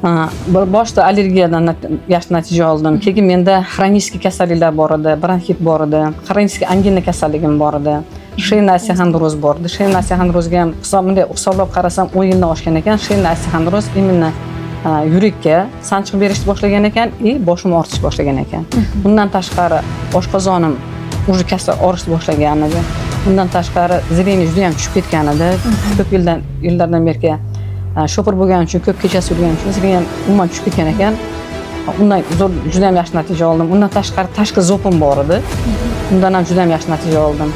Ha, bir boshida allergiyadan yaxshi natija oldim. Keyin menda хронический kasalliklar bor edi, bronxit bor edi, хронический angina kasalligim bor edi. Шейный остеохондроз bor edi. Шейный остеохондроз ga ham hisob, bunday hisoblab qarasam, 10 yildan oshgan ekan. Шейный остеохондроз именно yurakka sanchiq berishni boshlagan ekan и boshim og'ritishni boshlagan ekan. Bundan tashqari oshqozonim уже kasal og'rishni boshlagan edi. Bundan tashqari зрение juda ham tushib ketgan edi. Ko'p yillardan beri shofir bo'lganim uchun, ko'p kechasi yurganim uchun зрение umuman tushib ketgan ekan. Undan zo'r, juda ham yaxshi natija oldim. Undan tashqari tashqi зоб im bor edi. Undan ham juda ham yaxshi natija oldim.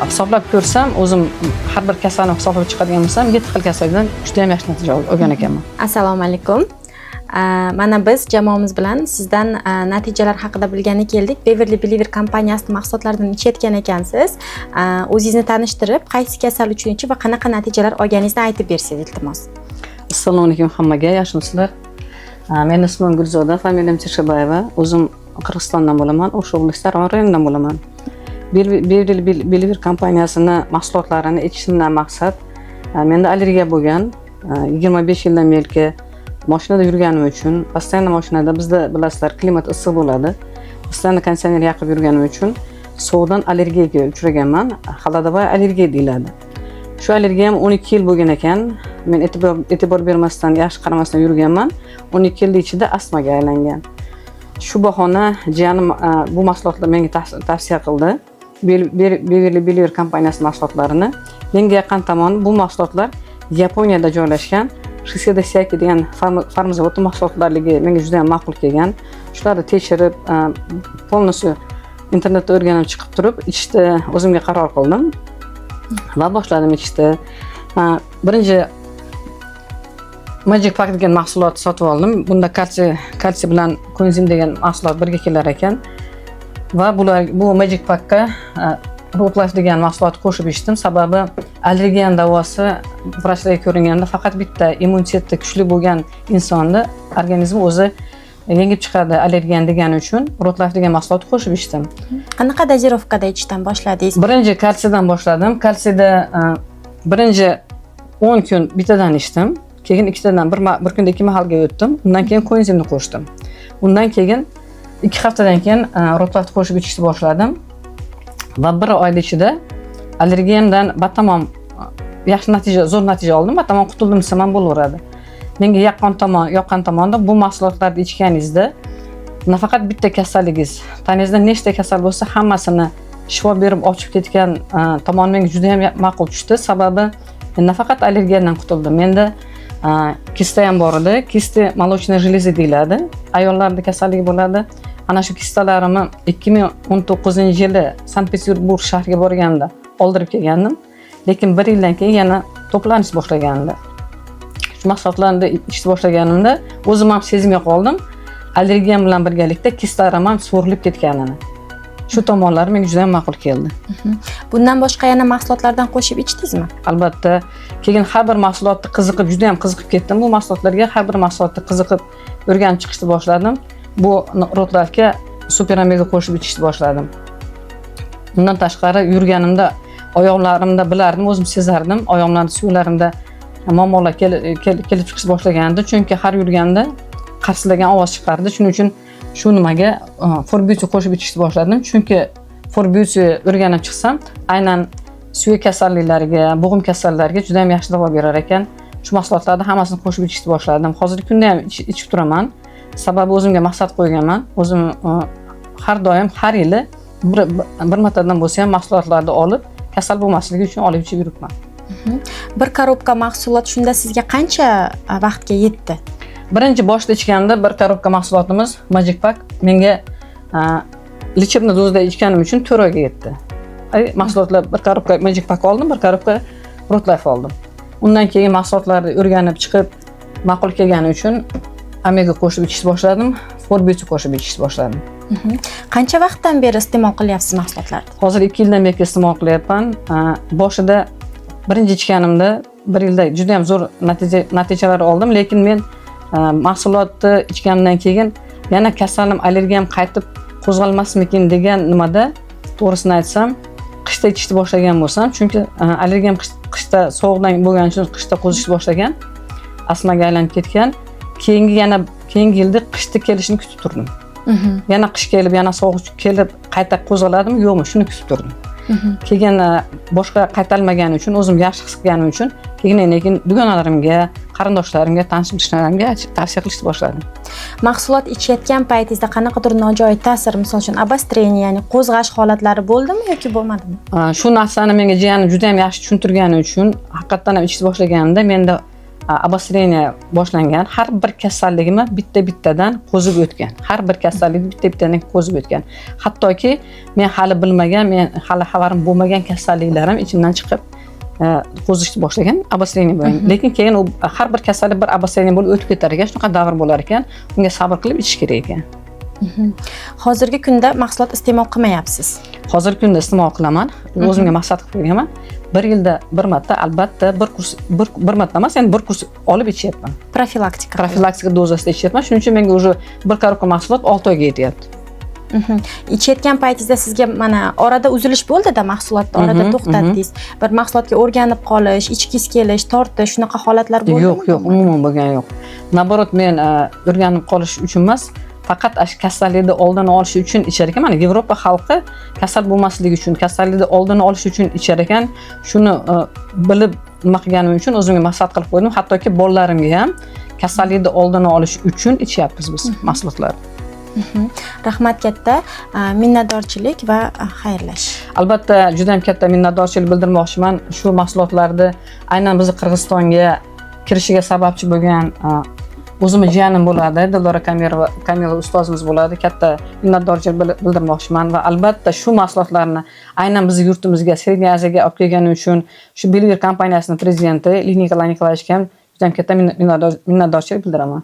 Hisoblab ko'rsam, o'zim har bir kasalni hisoblab chiqadigan bo'lsam, yetti xil kasallikdan juda ham yaxshi natija olgan ekanman. Assalomu alaykum. Mana biz jamoamiz bilan sizdan natijalar haqida bilgani keldik. Beverly Believer kompaniyasini mahsulotlaridan ichayotgan ekansiz. O'zingizni tanishtirib, qaysi kasal uchun ichib va qanaqa natijalar olganingizni aytib bersangiz, iltimos. Assalomu alaykum hammaga, yaxshimisizlar? Meni ismim Gulzoda, familiyam Teshabayeva. O'zim Qirg'izistondan bo'laman, O'sh oblasti, Armon rayonidan bo'laman. Beverly Believer kompaniyasini mahsulotlarini ichishimdan maqsad, menda allergiya bo'lgan, 25 yildan beri mashinada yurganim uchun, постоянно mashinada, bizda bilasizlar, klimat issiq bo'ladi. Постоянно konditsioner yoqib yurganim uchun sovuqdan allergiyaga uchraganman. Холодовая allergiya deyiladi. Shu allergiyam 12 yil bo'lgan ekan. Men e'tibor bermasdan, yaxshi qaramasdan yurganman. 12 yil ichida astmaga aylangan. Shu bahona jiyanim bu mahsulotlar menga tavsiya qildi. Beverly Believer kompaniyasi mahsulotlarini. Menga yoqqan tomoni, bu mahsulotlar Yaponiyada joylashgan Shiseido Seiki degan farmazavod mahsulotlarligi menga juda ham ma'qul kelgan. Shularni tekshirib, полностью internetda o'rganib chiqib turib, ichishni o'zimga qaror qildim va boshladim ichishni. Birinchi Magic Pack degan mahsulot sotib oldim. Bunda kalsiy bilan koenzim degan mahsulot birga kelar ekan. Va bular, bu Magic Packka Rotlife degan mahsulotni qo'shib ichdim. Sababi allergiyani davosi vrachlarga ko'ringanda faqat bitta immuniteti kuchli bo'lgan insonni organizmi o'zi yengib chiqadi allergiyani degani uchun Rotlife degan mahsulotni qo'shib ichdim. Qanaqa дозировка da ichishdan boshladingiz? Birinchi kalsiydan boshladim. Kalsiyda birinchi 10 kun bittadan ichdim. Keyin ikkitadan bir kunda ikki mahalga o'tdim. Undan keyin koenzimni qo'shdim. Undan keyin 2 haftadan keyin Rotlifni qo'shib ichishni boshladim. Va bir oyda ichida allergiyamdan batamom yaxshi natija, zo'r natija oldim. Batamom qutuldim desam ham bo'laveradi. Menga yoqqan tomonda, bu mahsulotlarni ichganingizda nafaqat bitta kasalligingiz, tanangizda nechta kasal bo'lsa, hammasini shifo berib ochib ketgan tomoni menga juda ham ma'qul tushdi. Sababi men nafaqat allergiyadan qutuldim. Menda kista ham bor edi. Кисты молочной железы deyiladi. Ayollarda kasalligi bo'ladi. Ana shu kistalarimni 2019 yili Sankt-Peterburg shahriga borganimda oldirib kelgandim. Lekin bir yildan keyin yana to'planish boshlagandi. Shu mahsulotlarni ichishni boshlaganimda o'zim ham sezmay qoldim. Allergiyam bilan birgalikda kistalarim ham so'rilib ketganini. Shu tomonlari menga juda ham ma'qul keldi. Bundan boshqa yana mahsulotlardan qo'shib ichdingizmi? Albatta, keyin har bir mahsulotni qiziqib, juda ham qiziqib ketdim. Bu mahsulotlarga, har bir mahsulotni qiziqib o'rganib chiqishni boshladim. Bu Rotlifga super omega qo'shib ichishni boshladim. Undan tashqari yurganimda oyoqlarimda bilardim, o'zim sezardim, oyoqlarimda, suyaklarimda muammolar kelib chiqish boshlagandi. Chunki har yurganda qarsillagan ovoz chiqardi. Shuning uchun shu nimaga Forbiuti qo'shib ichishni boshladim. Chunki Forbiuti o'rganib chiqsam, aynan suyak kasalliklariga, bo'g'im kasallariga juda ham yaxshi davo berar ekan. Shu mahsulotlarni hammasini qo'shib ichishni boshladim. Hozirgi kunda ham ichib turaman. Sababi o'zimga maqsad qo'yganman. O'zim har doim, har yili bir martadan bo'lsa ham mahsulotlarni olib, kasal bo'lmasligi uchun olib ichib yuribman. Bir коробка mahsulot shunda sizga qancha vaqtga yetdi? Birinchi boshida ichganimda bir коробка mahsulotimiz Magic Pack menga лечебный dozada ichganim uchun 4 oyga yetdi. Ay, mahsulotlar, bir коробка Magic Pack oldim, bir коробка Rotlife oldim. Undan keyin mahsulotlarni o'rganib chiqib, ma'qul kelgani uchun omega qo'shib ichishni boshladim, Forbiuti qo'shib ichishni boshladim. Qancha vaqtdan beri iste'mol qilyapsiz mahsulotlarni? Hozir 2 yildan beri iste'mol qilyapman. Boshida birinchi ichganimda bir yilda juda ham zo'r natijalar oldim, lekin men mahsulotni ichganimdan keyin yana kasalim, allergiyam qaytib qo'zg'almasmikin degan nimada, to'g'risini aytsam, qishda ichishni boshlagan bo'lsam, chunki allergiyam qishda sovuqdan bo'lgani uchun qishda qo'zishni boshlagan, astmaga aylanib ketgan. Keyingi, yana keyingi yilda qishda kelishini kutib turdim. Yana qish kelib, yana sovuq kelib, qayta qo'zg'aladimi, yo'qmi, shuni kutib turdim. Keyin boshqa qaytalmagani uchun, o'zim yaxshi his qilganim uchun, keyin keyin dugonalarimga, qarindoshlarimga, tanish bilishlarimga tavsiya qilishni boshladim. Mahsulot ichayotgan paytingizda qanaqadir nojo'ya ta'sir, misol uchun, обострение, ya'ni qo'zg'ash holatlari bo'ldimi yoki bo'lmadimi? Shu narsani menga jiyanim juda yam yaxshi tushuntirgani uchun, haqiqatdan ham ichishni boshlaganimda menda обострение boshlangan. Har bir kasalligimni bitta bittadan qo'zib o'tgan, har bir kasallikni bitta bittadan qo'zib o'tgan. Hattoki men hali bilmagan, men hali xabarim bo'lmagan kasalliklarim ichimdan chiqib, qo'zishni boshlagan, обострение bo'lgan. Lekin keyin u har bir kasallik bir обострение bo'lib o'tib ketar ekan, shunaqa davr bo'lar ekan, unga sabr qilib ichish kerak ekan. Hozirgi kunda mahsulot iste'mol qilmayapsiz? Hozirgi kunda iste'mol qilaman. O'zimga maqsad qilib qo'yganman, bir yilda bir marta albatta bir kurs, bir marta emas, endi bir kurs olib ichyapman. Profilaktika. Profilaktika dozasida ichyapman. Shuning uchun menga уже bir коробка mahsulot 6 oyga yetyapti. Ichayotgan paytingizda sizga mana orada uzilish bo'ldida, mahsulotni orada to'xtatdingiz. Bir mahsulotga o'rganib qolish, ichgingiz kelish, tortish, shunaqa holatlar bo'ldimi? Yo'q, umuman bo'lgani yo'q. Наоборот, men o'rganib qolish uchun emas, faqat shu kasallikni oldini olish uchun ichar ekan. Mana Yevropa xalqi kasal bo'lmasligi uchun, kasallikni oldini olish uchun ichar ekan. Shuni bilib, nima qilganim uchun o'zimga maqsad qilib qo'ydim. Hattoki bolalarimga ham kasallikni oldini olish uchun ichyapmiz biz mahsulotlarni. Rahmat katta, minnatdorchilik va xayrlash. Albatta, juda ham katta minnatdorchilik bildirmoqchiman. Shu mahsulotlarni aynan bizni Qirg'izistonga kirishiga sababchi bo'lgan o'zimni jiyanim bo'ladi, Dildora Kamirova, Kamila ustozimiz bo'ladi. Katta minnatdorchilik bildirmoqchiman va albatta shu mahsulotlarni aynan bizni yurtimizga, Средняя Aziyaga olib kelgani uchun shu Belvir kompaniyasini prezidenti Nikolay Nikolayevichga ham juda ham katta minnatdorchilik bildiraman.